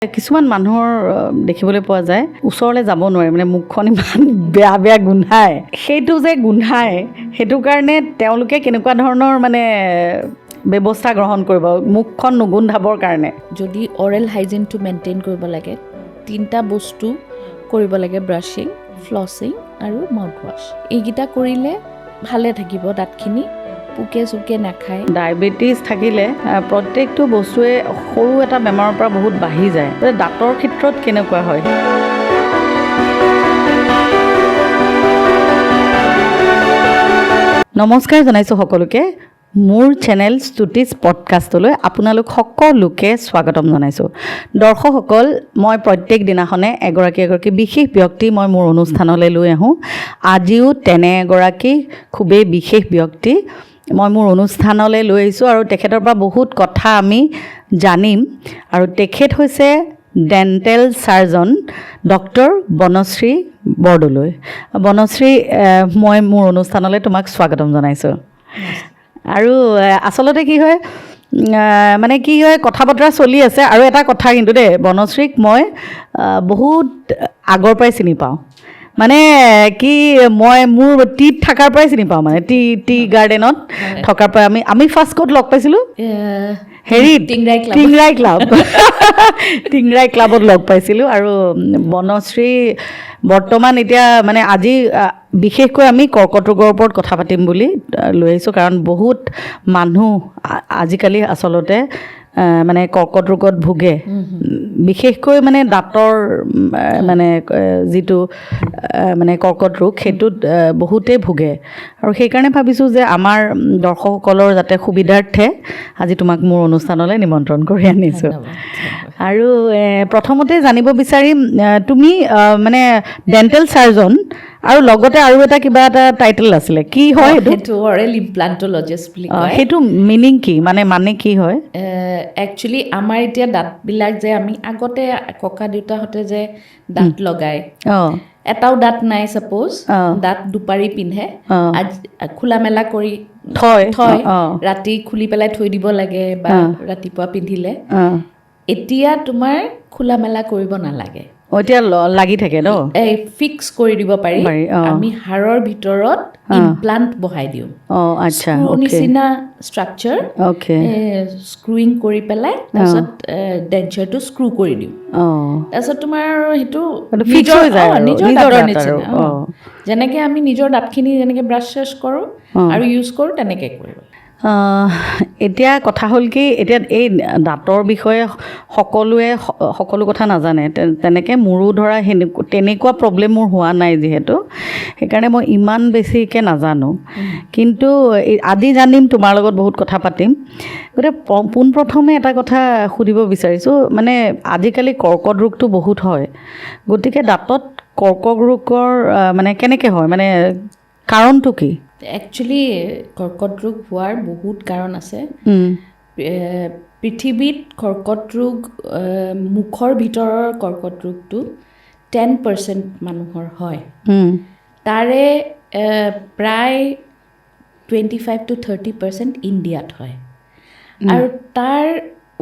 কিছুমান মানুহৰ দেখিবলৈ পোৱা যায়, ওচৰলৈ যাব নোৱাৰে, মানে মুখখন ইমান বেয়া বেয়া গোন্ধায়। সেইটো যে গোন্ধায়, সেইটো কাৰণে তেওঁলোকে কেনেকুৱা ধৰণৰ মানে ব্যৱস্থা গ্ৰহণ কৰিব মুখখন নুগোন্ধাবৰ কাৰণে? যদি অৰেল হাইজিনটো মেইনটেইন কৰিব লাগে, তিনিটা বস্তু কৰিব লাগে: ব্ৰাছিং, ফ্লছিং আৰু মাউথ ৱাছ। এইকেইটা কৰিলে ভালে থাকিব দাঁতখিনি, পোকে চোকে নাখায়। ডায়েবেটিছ থাকিলে প্ৰত্যেকটো বস্তুৱে সৰু এটা বেমাৰৰ পৰা বহুত বাঢ়ি যায়। গতিকে দাঁতৰ ক্ষেত্ৰত কেনেকুৱা হয়? নমস্কাৰ জনাইছোঁ সকলোকে। মোৰ চেনেল স্তুতিজ পডকাষ্টলৈ আপোনালোক সকলোকে স্বাগতম জনাইছোঁ। দৰ্শকসকল, মই প্ৰত্যেক দিনাখনে এগৰাকী এগৰাকী বিশেষ ব্যক্তি মই মোৰ অনুষ্ঠানলৈ লৈ আহোঁ। আজিও তেনে এগৰাকী খুবেই বিশেষ ব্যক্তি মই মোৰ অনুষ্ঠানলৈ লৈ আহিছোঁ আৰু তেখেতৰ পৰা বহুত কথা আমি জানিম। আৰু তেখেত হৈছে dental surgeon doctor Banashree Bordoloi. Banashree, মই মোৰ অনুষ্ঠানলৈ তোমাক স্বাগতম জনাইছোঁ। আৰু আচলতে কি হয়, মানে কি হয়, কথা বতৰা চলি আছে। আৰু এটা কথা কিন্তু দেই, বনশ্ৰীক মই বহুত আগৰ পৰাই চিনি পাওঁ। মানে কি, মই মোৰ টিত থকাৰ পৰাই চিনি পাওঁ, মানে টি টি গাৰ্ডেনত থকাৰ পৰাই। আমি ফাৰ্ষ্ট ক'ত লগ পাইছিলোঁ? হেৰিত। টিংৰাই ক্লাব। টিংৰাই ক্লাব, টিংৰাই ক্লাবত লগ পাইছিলোঁ। আৰু বনশ্ৰী বৰ্তমান এতিয়া মানে আজি বিশেষকৈ আমি কৰ্কট ৰোগৰ ওপৰত কথা পাতিম বুলি লৈ আহিছোঁ, কাৰণ বহুত মানুহ আজিকালি আচলতে মানে কৰ্কট ৰোগত ভোগে, বিশেষকৈ মানে দাঁতৰ মানে যিটো মানে কৰ্কট ৰোগ, সেইটোত বহুতেই ভোগে। আৰু সেইকাৰণে ভাবিছোঁ যে আমাৰ দৰ্শকসকলৰ যাতে সুবিধাৰ্থে আজি তোমাক মোৰ অনুষ্ঠানলৈ নিমন্ত্ৰণ কৰি আনিছোঁ। ধন্যবাদ। আৰু প্ৰথমতে জানিব বিচাৰিম, তুমি মানে ডেণ্টেল ছাৰ্জন আৰু লগতে আৰু এটা কিবা এটা টাইটেল আছিলে, কি হয় সেইটো? সেইটো অৰেল ইমপ্লাণ্টলজিষ্ট বুলি কয়। সেইটো মিনিং কি, মানে মানে কি হয়? একচুৱেলি আমাৰ এতিয়া দাঁতবিলাক যে আমি আগতে ককা দেউতাহঁতে যে দাঁত লগায়, এটাও দাঁত নাই ছাপ'জ, দাঁত দুপাৰি পিন্ধে, আজি খোলা মেলা কৰি থয়। থয়, ৰাতি খুলি পেলাই থৈ দিব লাগে বা ৰাতিপুৱা পিন্ধিলে। এতিয়া তোমাৰ খোলা মেলা কৰিব নালাগে। এতিয়া লাগি থাকে ন? এই ফিক্স কৰি দিব পাৰি। পাৰি, অ। আমি হাড়ৰ ভিতৰত ইমপ্লাণ্ট বহাই দিওঁ। অঁ আচ্ছা স্ক্ৰু নিচিনা ষ্ট্ৰাকচাৰ। স্ক্ৰুইং কৰি পেলাই তাৰপিছত ডেঞ্চাৰটো স্ক্ৰু কৰি দিওঁ। তাৰপিছত তোমাৰ সেইটো সেইটো fix নিজৰ হৈ যায় আৰু, নিজৰ নিজৰ দাঁতৰ দাঁত নিচিনা। আৰু, অ। যেনেকে আমি নিজৰ দাঁতখিনি যেনেকে ব্ৰাছ চাছ কৰোঁ আৰু ইউজ কৰোঁ, তেনেকে কৰিব। এতিয়া কথা হ'ল কি, এতিয়া এই দাঁতৰ বিষয়ে সকলোৱে সকলো কথা নাজানে। তেনেকৈ মোৰো ধৰা তেনেকুৱা প্ৰব্লেম মোৰ হোৱা নাই যিহেতু, সেইকাৰণে মই ইমান বেছিকৈ নাজানো। কিন্তু এই আজি জানিম, তোমাৰ লগত বহুত কথা পাতিম। গতিকে পোনপ্ৰথমে এটা কথা সুধিব বিচাৰিছোঁ, মানে আজিকালি কৰ্কট ৰোগটো বহুত হয়, গতিকে দাঁতত কৰ্কট ৰোগৰ মানে কেনেকৈ হয়, মানে কাৰণটো কি? একচুৱেলি কৰ্কট ৰোগ হোৱাৰ বহুত কাৰণ আছে। পৃথিৱীত কৰ্কট ৰোগ, মুখৰ ভিতৰৰ কৰ্কট ৰোগটো 10% মানুহৰ হয়। তাৰে প্ৰায় 25 টু 30% ইণ্ডিয়াত হয়। আৰু তাৰ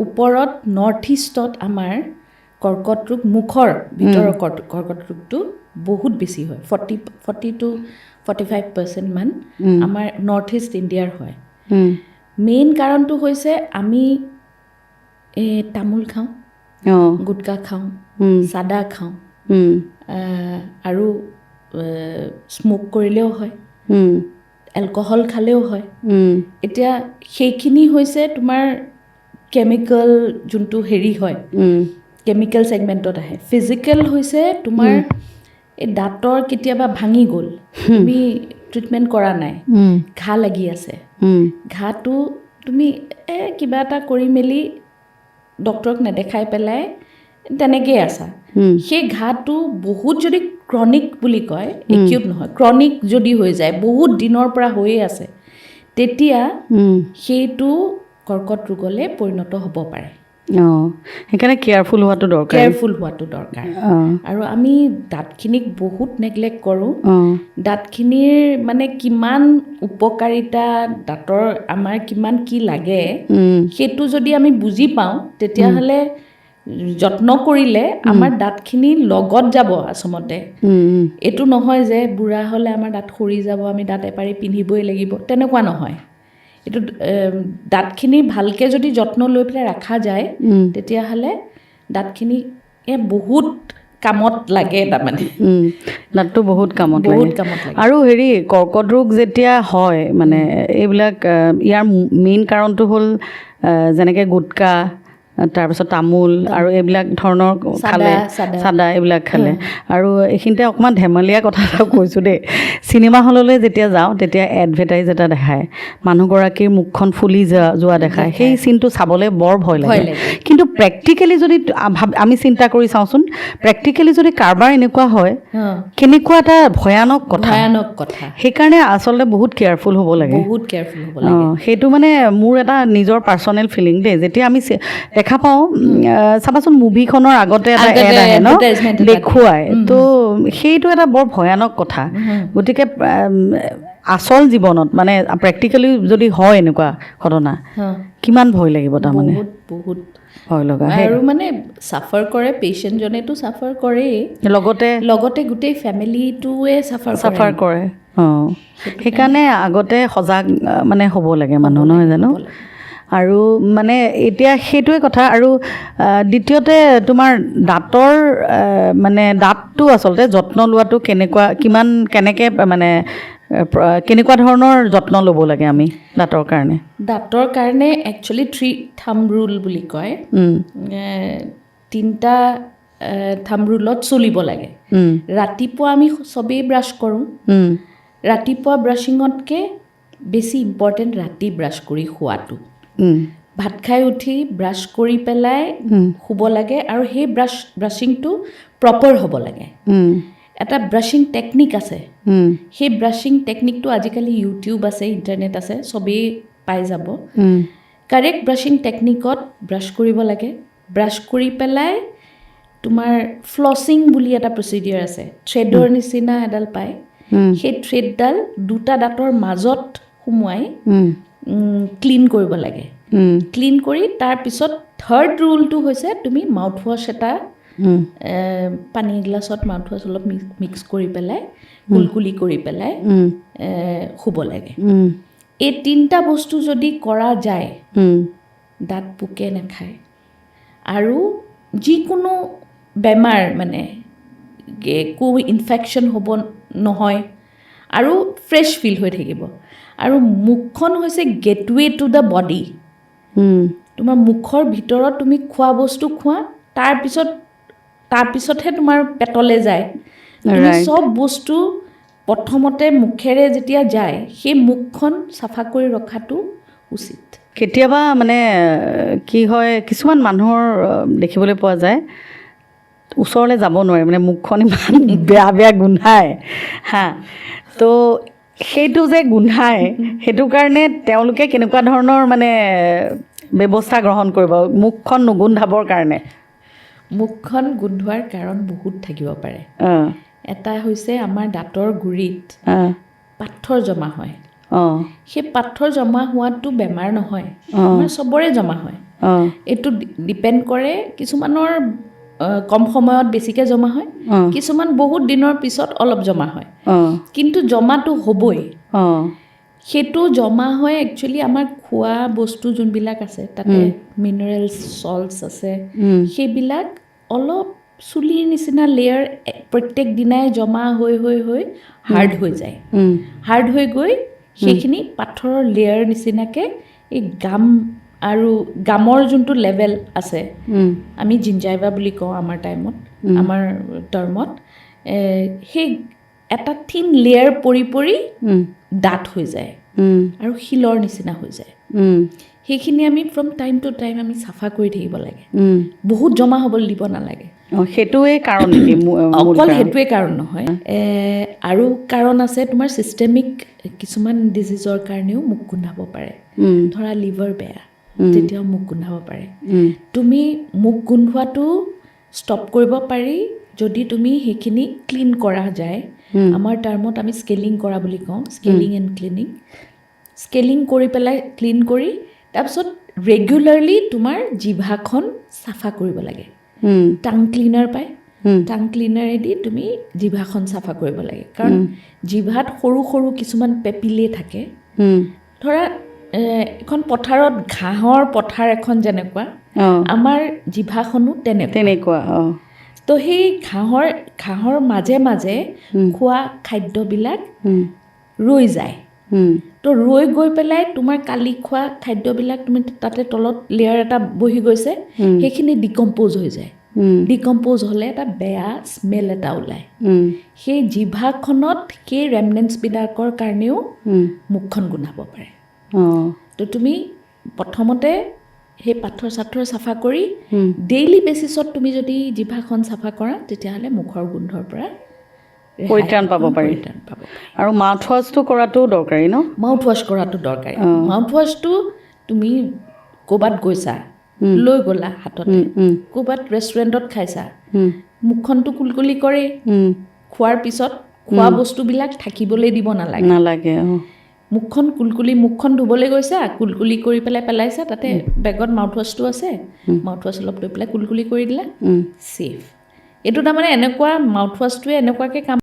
ওপৰত নৰ্থ ইষ্টত আমাৰ কৰ্কট ৰোগ, মুখৰ ভিতৰৰ কৰ্কট ৰোগটো বহুত বেছি হয়। 40 to 45% মান আমাৰ নৰ্থ ইষ্ট ইণ্ডিয়াৰ হয়। মেইন কাৰণটো হৈছে আমি এই তামোল খাওঁ, গুটকা খাওঁ, চাদা খাওঁ, আৰু স্ম'ক কৰিলেও হয়, এলকহল খালেও হয়। এতিয়া সেইখিনি হৈছে তোমাৰ কেমিকেল যোনটো হেৰি হয়, কেমিকেল ছেগমেণ্টত আহে। ফিজিকেল হৈছে তোমাৰ এই দাঁতৰ কেতিয়াবা ভাঙি গ'ল, তুমি ট্ৰিটমেণ্ট কৰা নাই, ঘাঁ লাগি আছে, ঘাঁটো তুমি কিবা এটা কৰি মেলি ডক্টৰক নেদেখাই পেলাই তেনেকেই আছা, সেই ঘাঁটো বহুত যদি ক্ৰনিক বুলি কয়, একিউট নহয়, ক্ৰনিক যদি হৈ যায়, বহুত দিনৰ পৰা হৈয়ে আছে, তেতিয়া সেইটো কৰ্কট ৰোগলৈ পৰিণত হ'ব পাৰে। অঁ, সেইকাৰণে কেয়াৰফুল হোৱাটো দৰকাৰ। কেয়াৰফুল হোৱাটো দৰকাৰ। আৰু আমি দাঁতখিনিক বহুত নেগলেক্ট কৰোঁ। দাঁতখিনিৰ মানে কিমান উপকাৰিতা, দাঁতৰ আমাৰ কিমান কি লাগে, সেইটো যদি আমি বুজি পাওঁ, তেতিয়াহ'লে যত্ন কৰিলে আমাৰ দাঁতখিনি লগত যাব আচলতে। এইটো নহয় যে বুঢ়া হ'লে আমাৰ দাঁত সৰি যাব, আমি দাঁত এপাৰি পিন্ধিবই লাগিব, তেনেকুৱা নহয়। এইটো দাঁতখিনি ভালকৈ যদি যত্ন লৈ পেলাই ৰখা যায়, তেতিয়াহ'লে দাঁতখিনি বহুত কামত লাগে তাৰমানে। দাঁতটো বহুত কামত বহুত লাগে। কামত লাগে। আৰু হেৰি, কৰ্কট ৰোগ যেতিয়া হয়, মানে এইবিলাক ইয়াৰ মেইন কাৰণটো হ'ল যেনেকৈ গুটকা, তাৰপিছত তামোল আৰু এইবিলাক ধৰণৰ খালে, চাদা। চাদা এইবিলাক খালে। আৰু এইখিনিতে অকণমান ধেমালীয়া কথা এটা কৈছোঁ দেই। চিনেমা হললৈ যেতিয়া যাওঁ, তেতিয়া এডভাৰটাইজ এটা দেখায়, মানুহগৰাকীৰ মুখখন ফুলি যোৱা দেখায়। সেই চিনটো চাবলৈ বৰ ভয় ভয় লাগে। লাগে। কিন্তু প্ৰেক্টিকেলি যদি আমি চিন্তা কৰি চাওঁচোন, প্ৰেক্টিকেলি যদি কাৰোবাৰ এনেকুৱা হয়, কেনেকুৱা এটা ভয়ানক কথা। ভয়ানক কথা। সেইকাৰণে আচলতে বহুত কেয়াৰফুল হ'ব লাগে। বহুত কেয়াৰফুল হ'ব লাগে। অঁ, সেইটো মানে মোৰ এটা নিজৰ পাৰ্চনেল ফিলিং দেই। যেতিয়া আমি দেখা পাওঁ, চাবাচোন, মুভিখনৰ আগতে এটা আগতে এড আহে ন, advertisement এটা। দেখুৱাই তো, সেইটো এটা বৰ ভয়ানক কথা। গতিকে আচল জীৱনত মানে প্ৰেক্টিকেলি যদি হয় এনেকুৱা ঘটনা, কিমান ভয় লাগিব তাৰমানে। বহুত বহুত। ভয় লগা সেই। আৰু মানে চাফাৰ কৰে, পেচেণ্টজনেতো চাফাৰ কৰেই, লগতে লগতে গোটেই ফেমিলিটোৱে চাফাৰ। চাফাৰ কৰে। অঁ, সেইকাৰণে আগতে সজাগ মানে হ'ব লাগে মানুহ, নহয় জানো? আৰু মানে এতিয়া সেইটোৱে কথা। আৰু দ্বিতীয়তে তোমাৰ দাঁতৰ মানে দাঁতটো আচলতে যত্ন লোৱাটো কেনেকুৱা, কিমান, কেনেকৈ মানে কেনেকুৱা ধৰণৰ যত্ন ল'ব লাগে আমি দাঁতৰ কাৰণে? দাঁতৰ কাৰণে একচুৱেলি থ্ৰী থাম ৰুল বুলি কয়। তিনিটা থাম ৰুলত চলিব লাগে। ৰাতিপুৱা আমি চবেই ব্ৰাছ কৰোঁ। ৰাতিপুৱা ব্ৰাছিঙতকৈ বেছি ইম্পৰ্টেণ্ট ৰাতি ব্ৰাছ কৰি শোৱাটো। ভাত খাই উঠি ব্ৰাছ কৰি পেলাই শুব লাগে আৰু সেই ব্ৰাছিংটো প্ৰপাৰ হ'ব লাগে। এটা ব্ৰাছিং টেকনিক আছে। সেই ব্ৰাছিং টেকনিকটো আজিকালি ইউটিউব আছে, ইণ্টাৰনেট আছে, চবেই পাই যাব। কাৰেক্ট ব্ৰাছিং টেকনিকত ব্ৰাছ কৰিব লাগে। ব্ৰাছ কৰি পেলাই তোমাৰ ফ্লছিং বুলি এটা প্ৰচিডিঅ'ৰ আছে। থ্ৰেডৰ নিচিনা এডাল পায়। সেই থ্ৰেডডাল দুটা দাঁতৰ মাজত সুমুৱাই ক্লিন কৰিব লাগে। ক্লিন কৰি তাৰপিছত থাৰ্ড ৰুলটো হৈছে তুমি মাউথৱাছ এটা, পানী এগিলাচত মাউথৱাছ অলপ মিক্স কৰি পেলাই কুলকুলি কৰি পেলাই শুব লাগে। এই তিনিটা বস্তু যদি কৰা যায়, দাঁত পোকে নাখায় আৰু যিকোনো বেমাৰ মানে একো ইনফেকশ্যন হ'ব নহয় আৰু ফ্ৰেছ ফিল হৈ থাকিব। আৰু মুখখন হৈছে গেটৱে টু the body. তোমাৰ মুখৰ ভিতৰত তুমি খোৱা বস্তু খোৱা, তাৰপিছতহে তোমাৰ পেটলৈ যায়। তুমি চব বস্তু প্ৰথমতে মুখেৰে যেতিয়া যায়, সেই মুখখন চাফা কৰি ৰখাটো উচিত। কেতিয়াবা মানে কি হয়, কিছুমান মানুহৰ দেখিবলৈ পোৱা যায়, ওচৰলৈ যাব নোৱাৰে, মানে মুখখন ইমান বেয়া বেয়া গোন্ধায়। হা, তো সেইটো যে গোন্ধায়, সেইটো কাৰণে তেওঁলোকে কেনেকুৱা ধৰণৰ মানে ব্যৱস্থা গ্ৰহণ কৰিব মুখখন নুগোন্ধাবৰ কাৰণে? মুখখন গোন্ধোৱাৰ কাৰণ বহুত থাকিব পাৰে। এটা হৈছে আমাৰ দাঁতৰ গুৰিত পাথৰ জমা হয়। সেই পাথৰ জমা হোৱাটো বেমাৰ নহয়। আমাৰ চবৰে জমা হয়। এইটো ডিপেণ্ড কৰে, কিছুমানৰ কম সময়ত বেছিকৈ জমা হয়, কিছুমান বহুত দিনৰ পিছত অলপ জমা হয়। কিন্তু জমাটো হ'বই। সেইটো জমা হয় একচুৱেলি আমাৰ খোৱা বস্তু যোনবিলাক আছে, তাতে মিনাৰেলছ, চল্টছ আছে। সেইবিলাক অলপ চুলিৰ নিচিনা লেয়াৰ প্ৰত্যেক দিনাই জমা হৈ হৈ হৈ হাৰ্ড হৈ যায়। হাৰ্ড হৈ গৈ সেইখিনি পাথৰৰ লেয়াৰ নিচিনাকৈ এই গাম আৰু গামৰ যোনটো লেভেল আছে, আমি জিঞ্জাইবা বুলি কওঁ আমাৰ টাইমত, আমাৰ টাৰ্মত, সেই এটা থিন লেয়াৰ পৰি পৰি ডাঠ হৈ যায় আৰু শিলৰ নিচিনা হৈ যায়। সেইখিনি আমি ফ্ৰম টাইম টু টাইম আমি চাফা কৰি থাকিব লাগে। বহুত জমা হ'বলৈ দিব নালাগে। অঁ, সেইটোৱে কাৰণ নেকি মূল অকল কাৰণ? সেইটোৱে কাৰণ নহয়। আৰু কাৰণ আছে, তোমাৰ চিষ্টেমিক কিছুমান ডিজিজৰ কাৰণেও মুখ গোন্ধাব পাৰে। ধৰা লিভাৰ বেয়া, তেতিয়াও মুখ গোন্ধাব পাৰে। তুমি মুখ গোন্ধোৱাটো ষ্টপ কৰিব পাৰি যদি তুমি সেইখিনি ক্লিন কৰা যায়। আমাৰ টাৰ্মত আমি স্কেলিং কৰা বুলি কওঁ, স্কেলিং এণ্ড ক্লিনিং। স্কেলিং কৰি পেলাই ক্লিন কৰি তাৰপিছত ৰেগুলাৰলি তোমাৰ জিভাখন চাফা কৰিব লাগে। টাং ক্লিনাৰ পায়। টাং ক্লিনাৰেদি তুমি জিভাখন চাফা কৰিব লাগে, কাৰণ জিভাত সৰু সৰু কিছুমান পেপিলে থাকে। ধৰা এখন পথাৰত ঘাঁহৰ পথাৰ এখন যেনেকুৱা, আমাৰ জিভাখনো তেনেকুৱা। তেনেকুৱা, অঁ। তো সেই ঘাঁহৰ মাজে মাজে খোৱা খাদ্যবিলাক ৰৈ যায়। তো ৰৈ গৈ পেলাই তোমাৰ কালি খোৱা খাদ্যবিলাক তুমি তাতে তলত লেয়াৰ এটা বহি গৈছে, সেইখিনি ডিকম্প'জ হৈ যায়। ডিকম্প'জ হ'লে এটা বেয়া স্মেল এটা ওলায়। সেই জিভাখনত সেই ৰেমনেণ্টছবিলাকৰ কাৰণেও মুখখন গোন্ধাব পাৰে। তো তুমি প্ৰথমতে সেই পাথৰ চাথৰ চাফা কৰি ডেইলি বেচিছত তুমি যদি জিভাখন চাফা কৰা, তেতিয়াহ'লে মুখৰ গোন্ধৰ পৰা ৰেহাই পৰিত্ৰাণ পাব পাৰি। পৰিত্ৰাণ পাব। আৰু মাউথ ৱাছটো কৰাটোও দৰকাৰী ন? মাউথ ৱাছ কৰাটো দৰকাৰী। মাউথ ৱাছটো তুমি ক'ৰবাত গৈছা, লৈ গ'লা হাততে, ক'ৰবাত ৰেষ্টুৰেণ্টত খাইছা, মুখখনটো কুলকুলি কৰেই। খোৱাৰ পিছত খোৱা বস্তুবিলাক থাকিবলৈ দিব নালাগে। নালাগে, অঁ। মুখখন কুলকুলি, মুখখন ধুবলৈ গৈছা, কুলকুলি কৰি পেলাই পেলাইছা, তাতে বেগত মাউথ ৱাছটো আছে, মাউথ ৱাছ অলপ লৈ পেলাই কুলকুলি কৰি দিলা, ছেফ। এইটো তাৰমানে এনেকুৱা, মাউথ ৱাছটোৱে এনেকুৱাকৈ কাম